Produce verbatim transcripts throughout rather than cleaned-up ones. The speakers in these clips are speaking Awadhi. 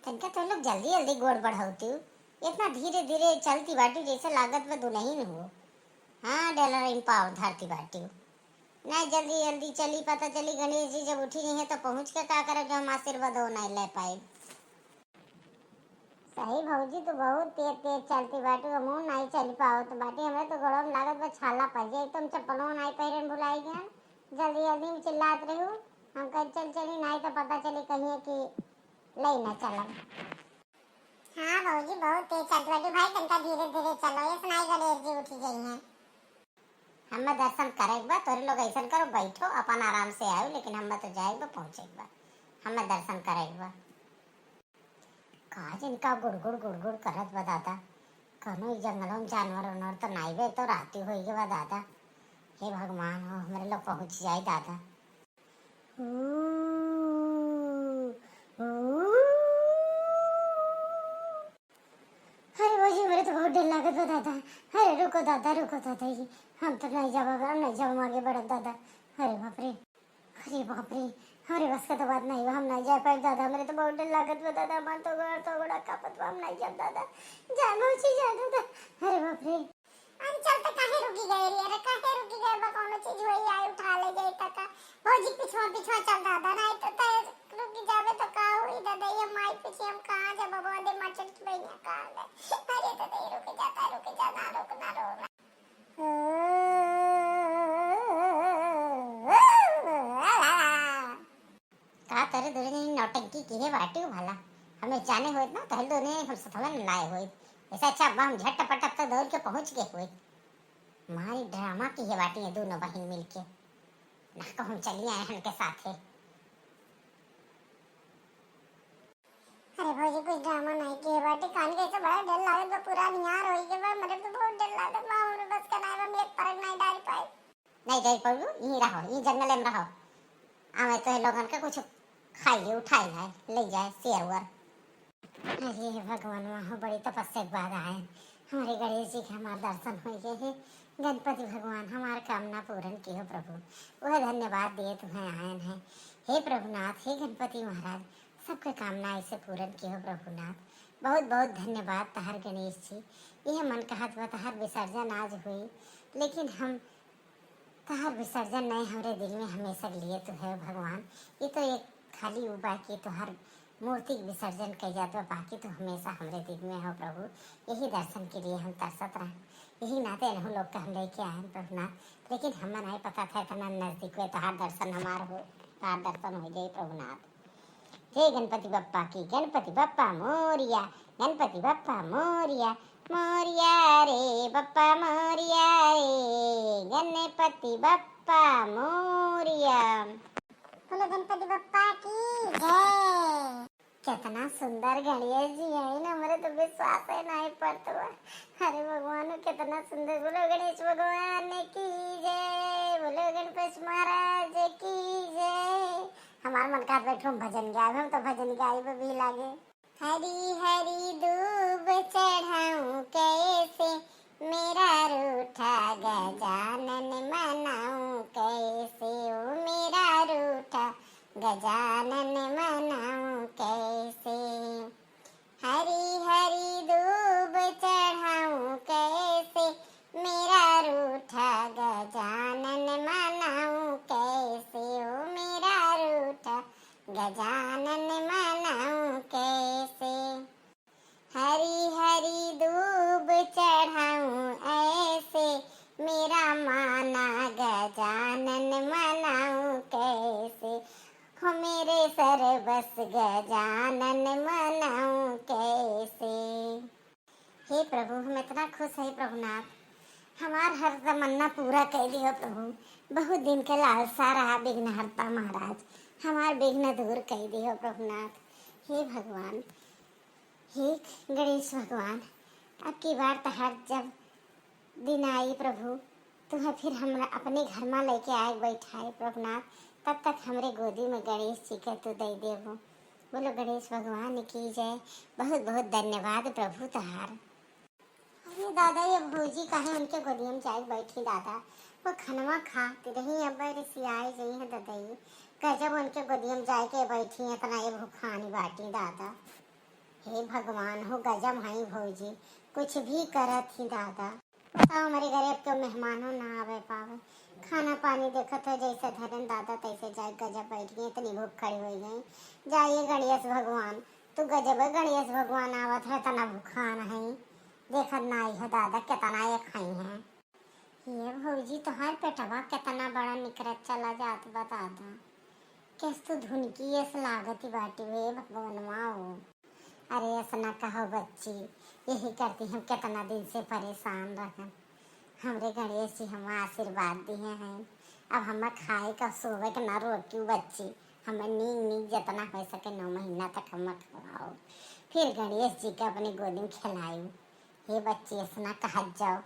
तनका तो लोग जल्दी जल्दी गोड़ बढ़ावती हो, इतना धीरे धीरे चलती बाटी जैसे लागत बा दुलहिन हो। हाँ, डेलरिन पाव धरती बाटी हो। नहीं जल्दी जल्दी चली, पता चली गणेश जी जब उठी नहीं है तो पहुँच के का करे जो हम आशीर्वाद हो नहीं ले पाए। सही भौजी, तू बहुत तेज तेज चलती बाटी, हम नहीं चली पावत बाटी, हमरे तो गोड़वा में लागत बा छाला पड़ जाए, एकदम चप्पलों नहीं पहिरन भुलाई गया। जल्दी जल्दी में चिल्लात रहू, हम कह चल चली, नहीं तो पता चली कहीं कि ले ना चलब। हाँ भौजी, बहुत तेज चलत बाटी भाई, तनका धीरे धीरे चलो, ये सुनाई गणेश जी उठी गई हैं। हमें दर्शन करे के बा, तोरे लोग ऐसन करो, बैठो, अपन आराम से आयो, लेकिन हमें तो जाए के बा, पहुँचे के बा, हमें दर्शन करे के बा। का जिनका गुड़गुड़ गुड़गुड़ करत बा दादा, कौनो ई जंगलों में जानवर उनवर तो नाई बे, तो राती होई के बा दादा। हे भगवान हो, हमरे लोग पहुँच जाए दादा। ऊ, ऊ। अरे भौजी, हमरे तो बहुत डर लागत बा दादा। अरे रुको दादा, रुको दादा, ये हम तो नहीं जाबा, हम नहीं जाबा आगे बढ़त दादा। अरे बाप रे, अरे बाप रे, हमरे बस का तो बात नहीं बा, हम नहीं जा पाए दादा। हमरे तो बहुत डर लागत बा दादा, हमार तो गोड़ तो गोड़ा कांपत बा, हम नहीं जाब दादा। जा भौजी जा दादा। अरे बाप रे। अरे चल, त काहे रुकी गए रे? अरे काहे रुकी गए बा? कौनो चीज होई, आई उठा ले जाई त का? भौजी, पिछुआ, पिछुआ चल दादा, नहीं तो तय रुकी जाबे तो का होई दादा? ये माई पीछे हम कहाँ जाब? बाबा दे माचन की बहनिया कहाँ गए? अरे दादा, ये रुकी जाता, रुकी जाता, रुक ना, रुक ना। का तरे दोनों जनी नौटंकी किहे बाटी हो भला? हमें जाने होइत ना, तहल दोनों जनी हम सथवा न लाए होइत। ऐसा अच्छा, अब हम झट पट अब तक दौड़ के पहुँच गए होइत। मारी ड्रामा किहे बाटी है दोनों बहिन मिलके। ना कहूँ चली आए हन के साथे। अरे भौजी, कुछ ड्रामा नहीं किहे बाटी, कान के ऐसे बड़ा डर लागत बा, पूरा निहार होई के बा, मरे तो बहुत डर लागत बा, हमरे बस का नहीं बा, हम एक परग नहीं डाल पाए। नहीं जाई पड़ू, यहीं रहो, यहीं जंगल में रहो। आवे तो ये लोगन का कुछ खाई ले, उठाई लाए, ले जाए शेर वर। अरे भगवान, वहाँ बड़ी तपस्या के बाद आए। हमारे गणेश जी के हमार दर्शन हो गए है। गणपति भगवान, हमार कामना पूरन किहो प्रभु। वह धन्यवाद दिए तुम्हें आयन है। हे प्रभुनाथ, हे गणपति महाराज, सबके कामना ऐसे पूरन किहो प्रभुनाथ। बहुत बहुत धन्यवाद तहार गणेश जी। यह मन कहत बा तहार विसर्जन आज हुई, लेकिन हम तहार विसर्जन नहीं हमरे दिल में हमेशा लिए तू है भगवान। ये तो एक खाली उ बा कि तोहार मूर्ति के विसर्जन कई जात बा, बाकी तू हमेशा हमरे दिल में हो प्रभु। यही दर्शन के लिए हम तरसत रह, यही नाते एनहु लोग के हम लेके आए हैं प्रभुनाथ। लेकिन हमें नहीं पता था इतना नजदीक में तोहार दर्शन हमार हो, तोहार दर्शन हो जाए प्रभुनाथ। जय गणपति बप्पा की, गणपति बप्पा मोरिया, गणपति बप्पा मोरिया, मोरिया रे बप्पा मोरिया रे, गणपति बप्पा मोरिया। बोलो गणपति बप्पा की जय। कितना सुंदर गणेश जी है ना, मेरे तो विश्वास है नहीं पड़त बा। अरे भगवान, कितना सुंदर। बोलो गणेश भगवान की जय, बोलो गणपति महाराज की जय। हमार मन का बैठो हम भजन गाए, हम तो भजन गाए भी लागे। हरी हरी दूब चढ़ाऊं कैसे, मेरा रूठा गजानन मनाऊं कैसे, ओ मेरा रूठा गजानन मनाऊं कैसे। हरी हरी दूब चढ़ाऊं कैसे, मेरा रूठा गजानन मनाऊं कैसे, ओ मेरा रूठा गजानन मनाऊं कैसे। हरी हरी दूब चढ़ाऊं ऐसे, मेरा माना गजानन मनाऊं कैसे, हो मेरे सरबस गजानन मनाऊं कैसे। हे प्रभु, हम इतना खुश है प्रभुनाथ, हमार हर तमन्ना पूरा कर दियो प्रभु। बहुत दिन के लालसा रहा विघ्नहर्ता महाराज, हमार विघ्न दूर कर दियो प्रभुनाथ। हे भगवान, हे गणेश भगवान, अब की बार तहार जब दिन आई प्रभु, तुहे फिर हमरा अपने घर मा लेके आए बैठाए प्रभुनाथ, तब तक हमरे गोदी में गणेश जी के तू दे देबो। बोलो गणेश भगवान की जय। बहुत बहुत धन्यवाद प्रभु तहार। अरे दादा, ये भौजी काहे उनके गोदिया में जाए बैठी दादा, वो खनवा खाती रही, अब रिसियाए जई है ददई, गजब उनके गोदिया में जाए के बैठी है, इतना ये भूखानी बाटी दादा। हे भगवान हो, गजब हई भौजी, कुछ भी करत ही दादा। बताओ, हमरे घरे अब तो मेहमानो ना आवे पावे। खाना पानी देखत है, जैसे धरेन दादा तैसे जाए गजब बैठ गई, इतनी भूख खड़ी हो गई। जाइए गणेश भगवान, तू गजब है गणेश भगवान, आवत है तना भूखान है, देखत ना आई है दादा कितना ये खाई है। ये भौजी, तोहार पेटवा कितना बड़ा निकरत चला जात बा दादा। केस तू धुनकी एस लागत ही बाटी वे भगवनवा हो। अरे ऐसा ना कहो बच्ची, यही करती हम कितना दिन से परेशान रहन। हमरे गणेश जी हम आशीर्वाद दिए हैं, अब हम खाए का सोवे के ना रोक्यू बच्ची, हमें नीक नीक जितना हो सके नौ महीना तक हम खवाओ, फिर गणेश जी के अपने गोदी में खिलायू। हे बच्ची, ऐसा ना कहत जाओ।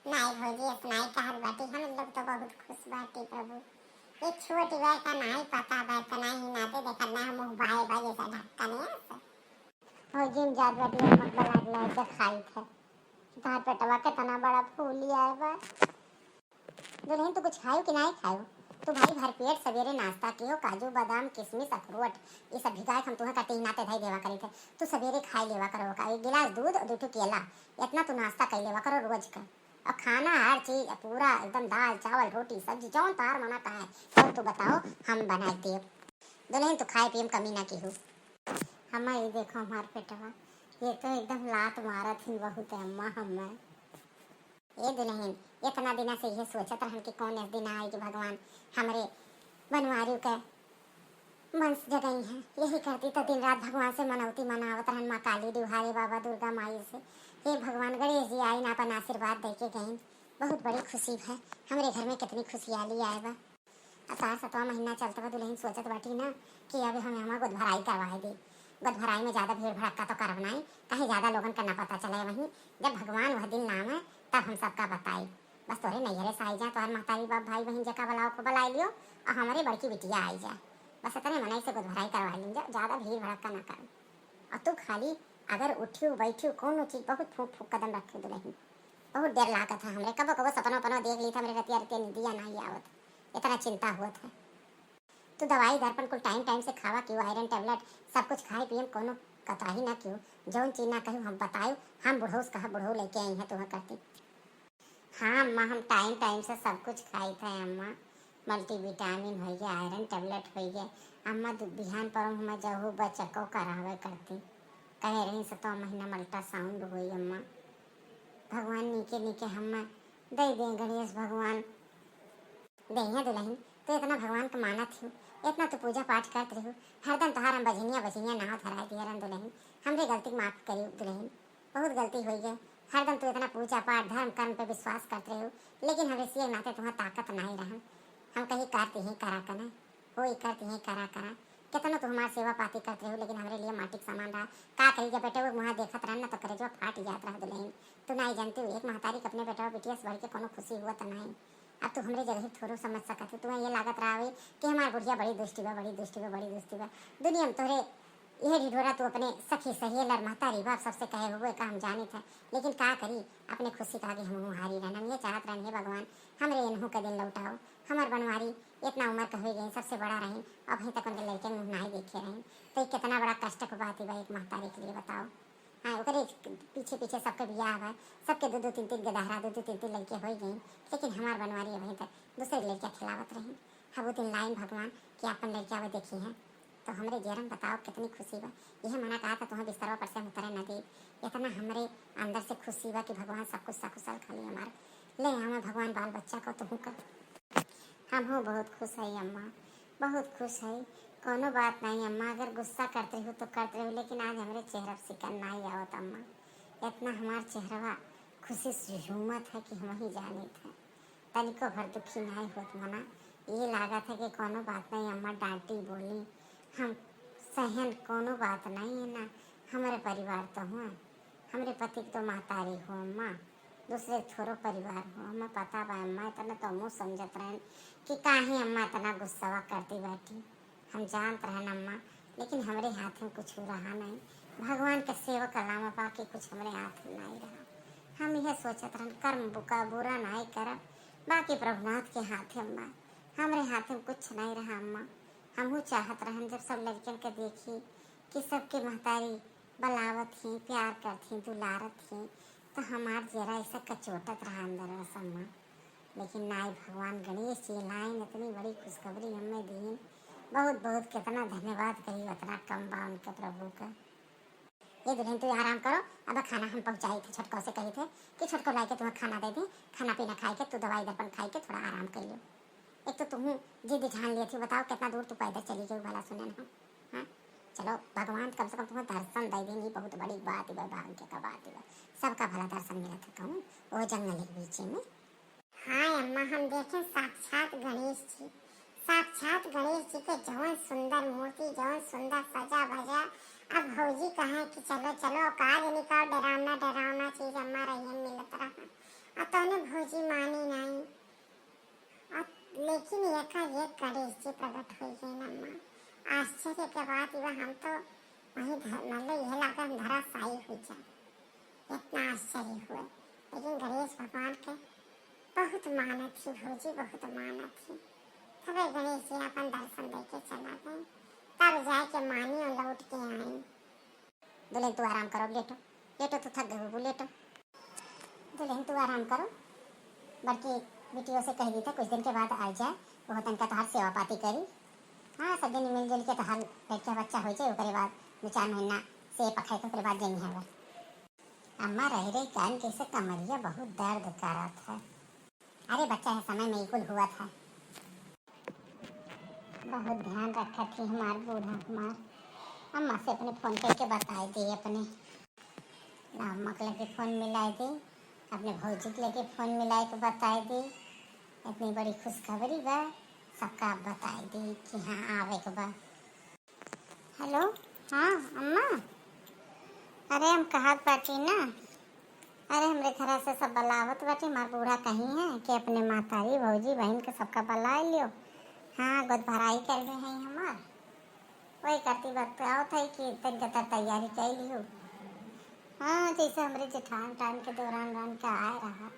नाई भौजी, ऐसा नाई कहत बाटी, हम लोग तो बहुत खुश बाटी प्रभु। ये छोटी बा का नाई पता बा, इतना ही नाते देखत ना हम मुँह बाए बा जैसा ढक्कन है। भौजी हम जात बाटी, हम मत बना के लाए देखाई थे। तोहार पेटवा कितना बड़ा फूली आए बा। दुल्हन, तू कुछ खायू कि नाई खायू? तू भाई भर पेट सवेरे नाश्ता कियो, काजू, बादाम, किशमिश, अखरोट, ये सब भिगाए के हम तुहे कटे ही नाते धई देवा करी थे। तू सवेरे खाई लेवा करो का, एक गिलास दूध और दू ठो केला, इतना तू नाश्ता कर लेवा करो रोज का। और खाना हर चीज पूरा एकदम दाल, चावल, रोटी, सब्जी, जौन तोहार मना कहे, तौन तू बताओ, हम बनाए देब। दुल्हन, तू खाए पिए में कमी ना कीहू। हमार ये देखो, हमार पेटवा, ये तो एकदम लात मारत ही बहुत है अम्मा हमें। ए दुल्हन, इतना दिना से ये सोचत रहन कि कौन ऐस दिन आई कि भगवान हमरे बनवारी के मन से जगई हैं। यही करती तो दिन रात भगवान से मनौती मनावत रहन, माँ काली, डिवहारे बाबा, दुर्गा माई से। हे भगवान, गणेश जी आई ना, अपन आशीर्वाद दे के गईन। बहुत बड़ी खुशी है, हमरे घर में कितनी खुशियाली आए बा। असार सतवा महीना चलत बा, दुल्हन सोचत बाटी ना कि अब हम हमार गोद भराई करवाए दे। गोद भराई में ज्यादा भीड़ भड़क्का तो करब नाई, कहीं ज्यादा लोगन का ना पता चले। वहीं जब भगवान वह दिन नाम है, तब हम सबका बताई। बस तोरे नैहरे से आई जा, तोहर महतारी बाप भाई बहन जेका बुलाओ को बुलाई लियो, और हमारे बड़की बिटिया आई जा। बस इतने मनई से गोद भराई करवा लीन जा, ज्यादा भीड़ भड़क्का ना कर। और तू खाली अगर उठियो बैठियो कोनो चीज, बहुत फूक फूक कदम रखे दुल्हन। बहुत डर लागत है हमरे, कबो कबो सपनो पनो देख ली था हमरे, रतिया रतिया निदिया नहीं आवत, इतना चिंता हुआ था। तू दवाई दर्पण कुल टाइम टाइम से खावा, क्यों आयरन टेबलेट सब कुछ खाए पिए में कोनो कताही ना क्यों। जौन चीज ना कहू हम बतायु, हम बुढ़ऊ से कहा बुढ़ऊ लेके आई हैं तुम्हें करती। हाँ अम्मा, हम टाइम टाइम से सब कुछ खाई थे अम्मा, मल्टीविटामिन होइगे, आयरन टेबलेट होइगे। अम्मा दु-, बिहान पर हम जहू बचको करावे करती, कहे रही सतवा महीना में अल्ट्रासाउंड होई अम्मा। भगवान नीके नीके हम दे दें गणेश भगवान। देहिया दुल्हन, तू इतना भगवान के मानत ही, इतना तू पूजा पाठ करत रहू, हरदम तोहार हम बजनिया बजनिया नाव धराए दिया रहन दुल्हन। हमरे गलती के माफ करी दुल्हन, बहुत गलती होई गए। हरदम तू इतना पूजा पाठ धर्म कर्म पे विश्वास करत रहू, लेकिन हमरे सिए नाते तुहां ताकत नहीं रहन। हम कही करती ही करा कने, होई करती ही करा करा। कितना तू हमार सेवा पाती करत रहू, लेकिन हमरे लिए माटी के समान रहा। का करी, जब बेटे वो मुहा देखत रहन ना तो करेजवा फाट जात रहा दुल्हन। तू नहीं जानती हूँ, एक महतारी के अपने बेटवा बिटिया से बढ़ के कोनो खुशी हुआ तो नहीं। अब तू हमरे जगह थोड़ो समझ सकत है। तुम्हें ये लागत रहा होई कि हमार बुढ़िया बड़ी दुष्टी बा, बड़ी दुष्टी बा, बड़ी दुष्टी बा। दुनिया में तोहरे यह ढिढोरा तू अपने सखी सहेलर महतारी बाप सबसे कहे हुए का हम जाने थे, लेकिन का करी, अपने खुशी का आगे हम हारी रहन। हम ये चाहत रहन, हे भगवान, हमरे इनहू के दिन लौटाओ। हमार बनवारी इतना उम्र के हो गई, सबसे बड़ा रही, अभी तक उनके लड़के मुँह नहीं देखे रही, तो ये कितना बड़ा कष्ट को बात ही बा एक महतारी के लिए, बताओ। हाँ, ओकरे पीछे पीछे सबके बियाह बा, सबके दो दो तीन तीन के दहरा, दो दो तीन तीन लड़के हो गई, लेकिन हमार बनवारी अभी तक दूसरे लड़कियाँ खिलावत रही। अब वो दिन लाइन भगवान कि अपन लड़कियाँ वो देखी हैं, तो हमरे जियरम बताओ कितनी खुशी बा। यह मना कहा था तुम्हें बिस्तरवा पर से हम उतरे न दे, इतना हमरे अंदर से खुशी बा कि भगवान सब कुछ सकुशल खाली हमार ले आवे भगवान बाल बच्चा को तुहू का। हम हो बहुत खुश है अम्मा, बहुत खुश है। कोनो बात नहीं अम्मा, अगर गुस्सा करते हो तो करते रहो, लेकिन आज हमरे चेहरा पे सिकन नहीं आवत अम्मा। इतना हमार चेहरवा खुशी से झूमत है कि हम ही जाने थे। तनिको भर दुखी नहीं होत मना। ये लागत है कि कोनो बात नहीं अम्मा, डांटी बोली हम सहन, कोनो बात नहीं है ना। हमारे परिवार तो हुआ, हमरे पति के तो महतारी हो अम्मा, दूसरे थोड़ो परिवार हो। हमें पता बा अम्मा, इतना तो हमहू समझत रहन कि काहे अम्मा इतना गुस्सावा करती बाटी। हम जानत रहन अम्मा, लेकिन हमरे हाथ में कुछ रहा नहीं। भगवान के सेवा के अलावा बाकी कुछ हमरे हाथ में नहीं रहा। हम यह सोचत रहन कर्म बुका बुरा नहीं करब, बाकी प्रभुनाथ के हाथ में बा, हमरे हाथ में कुछ नहीं रहा अम्मा। हमहू चाहत रहन जब सब लड़कन के देखी कि सबके महतारी बलावत ही, प्यार करत ही, दुलारत ही, तो हमार जियरा ऐसा कचोटत रहा अंदर रस अम्मा। लेकिन नाई, भगवान गणेश जी लाइन इतनी बड़ी खुशखबरी हमें दीन। बहुत बहुत कितना धन्यवाद कही, उतना कम बा उनके प्रभु का। ए दुल्हन, तू आराम करो, अब खाना हम पहुँचाई थे, छोटको से कही थे कि छोटको लाइके तुम्हें खाना दे दी, खाना पीना खाइके तू दवाई दर्पण खाइके थोड़ा आराम कर लियो। एक तो तुहूँ जिद ठान लिया थी, बताओ कितना दूर तू पैदल चली गई भला सुने ना। हाँ, चलो भगवान कम से कम तुम्हें दर्शन दे देनी, बहुत बड़ी बात बा, भाग्य का बात बा। सबका भला दर्शन मिलत है कहूँ वो जंगल के बीच में। हाँ अम्मा, हम देखें साक्षात गणेश जी, साक्षात गणेश जी के जवन सुंदर मूर्ति, जवन सुंदर सजा भजा। अब भौजी कहें कि चलो चलो, का जनी का डरावना डरावना चीज अम्मा रहियन मिलत रहा। अब तौने भौजी मानी नहीं। अब लेकिन एकाएक गणेश जी प्रकट हो गए अम्मा। आश्चर्य के बात बा, हम तो वहीं धर-, मतलब यह लागत हम धराशायी हो जाए, इतना आश्चर्य हुआ। लेकिन गणेश भगवान के बहुत मानत थी भौजी, बहुत मानत थी। तबे गणेश जी अपन दर्शन दे के चला गए, तब जाए के मानी और लौट के आई। दुल्हन तू आराम करो, लेटो, लेटो, तू थक गई हो, लेटो। दुल्हन तू आराम करो, बड़की बिटियों से कह दी था कुछ दिन के बाद आ जाए, वो तनका तहार सेवा पाती करी। हाँ, सब जनी मिलजुल के तहार लड़का बच्चा हो जाए, ओकरे बाद दो चार महीना से पखाए के, ओकरे बाद जइहैं। अम्मा, रह रही कान के से कमरिया बहुत दर्द करत है। अरे बच्चा है, समय में ई कुल हुआ था। बहुत ध्यान रखत ही हमार बूढ़ा हमार। अम्मा से अपने फोन करके बताए दे, अपने अम्मा के लगे फोन मिलाए दे, अपने भौजी के लगे फोन मिलाए के बताए दे। इतनी बड़ी खुशखबरी बा, सबका आप बताए दे कि हाँ आवे के बा। हेलो, हाँ अम्मा, अरे हम कहत बाटी ना, अरे हमरे घरा से सब बलावत बाटी, हमार बूढ़ा कही है कि अपने मातारी भौजी बहन के सबका बलाए लियो। हाँ, गोद भराई करबे हैं हमार, वही करती बतावत है कि तनिका तर तैयारी कर लियो। हाँ, जैसे हमरे जेठान टान के देवरान रान के आए रहा,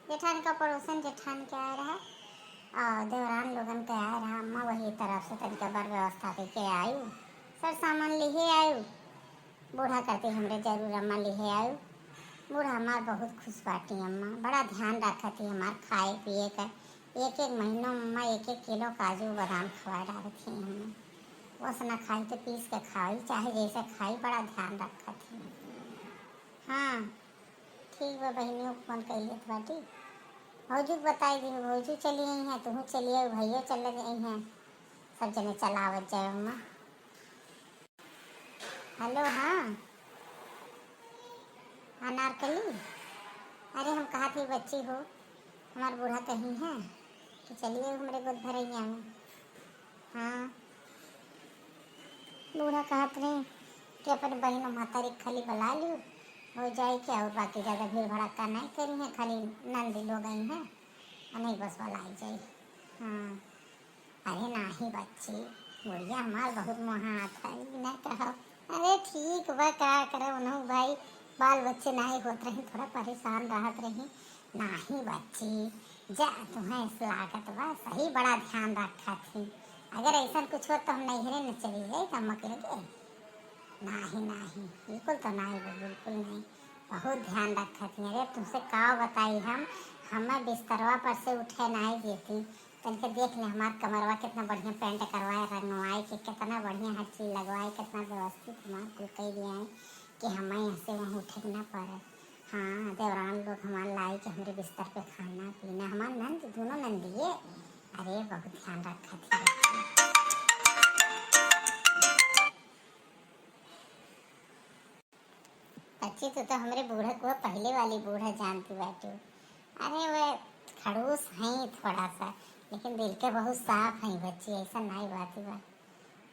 जेठान का पड़ोसन जेठान के आए रहा, और देवरान लोगन के आए रहा, अम्मा वही तरफ से तनिका बड़ व्यवस्था करके आयु, सर सामान लिहे आयु। बूढ़ा करते हमरे जरूर अम्मा लिहे आयु। बूढ़ा हमार बहुत खुश बाटी अम्मा, बड़ा ध्यान रखत ही हमार खाए पिए का। एक एक महीनों में अम्मा एक एक किलो काजू बादाम खवाए डालत ही हमें। ओस ना खाई तो पीस के खाई, चाहे जैसे खाई, बड़ा ध्यान रखत ही। हाँ, ठीक बा, बहिनियों के फोन कइले तो बाटी। भौजी के बताई दी, भौजी चली आई हैं, तुहूँ चली आई, भैया चल गई हैं, सब जने चलावत जाए अम्मा। हेलो, हाँ अनारकली, अरे हम कहा थी बच्ची हो, हमार बूढ़ा कही है कि चलिए हमरे गोद भरैया में। हाँ, बूढ़ा कहत रहे कि अपने बहिन और मातारी के खाली बुला लियो, हो जाए क्या, और बाकी ज़्यादा भीड़ भड़ाका नहीं करी है, खाली नंद लोग आई हैं, नहीं बस बुलाई जाए। हाँ, अरे नाही बच्ची, बुढ़िया हमार बहुत मोहात है, ई ना कहो। अरे ठीक बा, का करे, उन्हों भाई बाल बच्चे नाही होत रही, थोड़ा परेशान रहत रही। नाही बच्ची, जा तुम्हें इस लागत बा, सही बड़ा ध्यान रखत ही। अगर ऐसा कुछ हो तो हम नैहरे न चली जाई, अम्मा के लगे। नाही, नाही, बिल्कुल तो नाही बा, बिल्कुल नाही। बहुत ध्यान रखत ही। अरे तुमसे का बताई हम, हमें बिस्तरवा पर से उठे नाही देती। तनिके देख ले हमार कमरवा कितना बढ़िया पेंट करवाए, रंगवाए के कितना बढ़िया हर चीज लगवाए, कितना व्यवस्थित हमार कुल कई दिया है कि हमें यहाँ से वहाँ उठे के ना पड़े। हाँ, देवरान लोग हमार लाई के हमरे बिस्तर पे खाना पीना, हमार नंद, दोनों नंदिये, अरे बहुत ध्यान रखत ही बच्ची। बच्ची, तू तो हमरे बूढ़ा को पहले वाली बूढ़ा जानती बाटू। अरे वे खड़ूस हैं थोड़ा सा, लेकिन दिल के बहुत साफ हैं बच्ची, ऐसा नाई बात बा,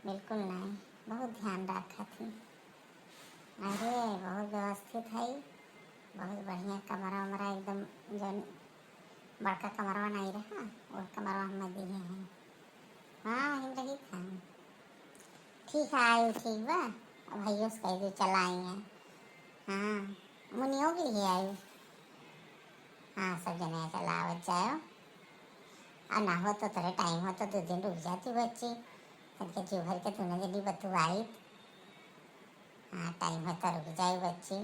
बिल्कुल नाई, बहुत ध्यान रखत ही। अरे बहुत व्यवस्थित है, बहुत बढ़िया कमरा उमरा एकदम, जौन बड़का कमरवा नाई रहा, वो कमरवा हमें दिए हैं। हाँ, हम रही था। ठीक है, आयु ठीक बा, अब भैया से कह दे चला आई हैं। हाँ, मुनियो के लिए आयु। हाँ, सब जने चला आवत जाओ। और ना हो तो थोड़े टाइम हो तो दो दिन रुक जाती बच्ची, तनके जीव भर के दोनों जनी बतुआई। हाँ, टाइम है तो रुक जाई बच्ची।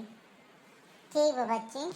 ठीक बा बच्ची।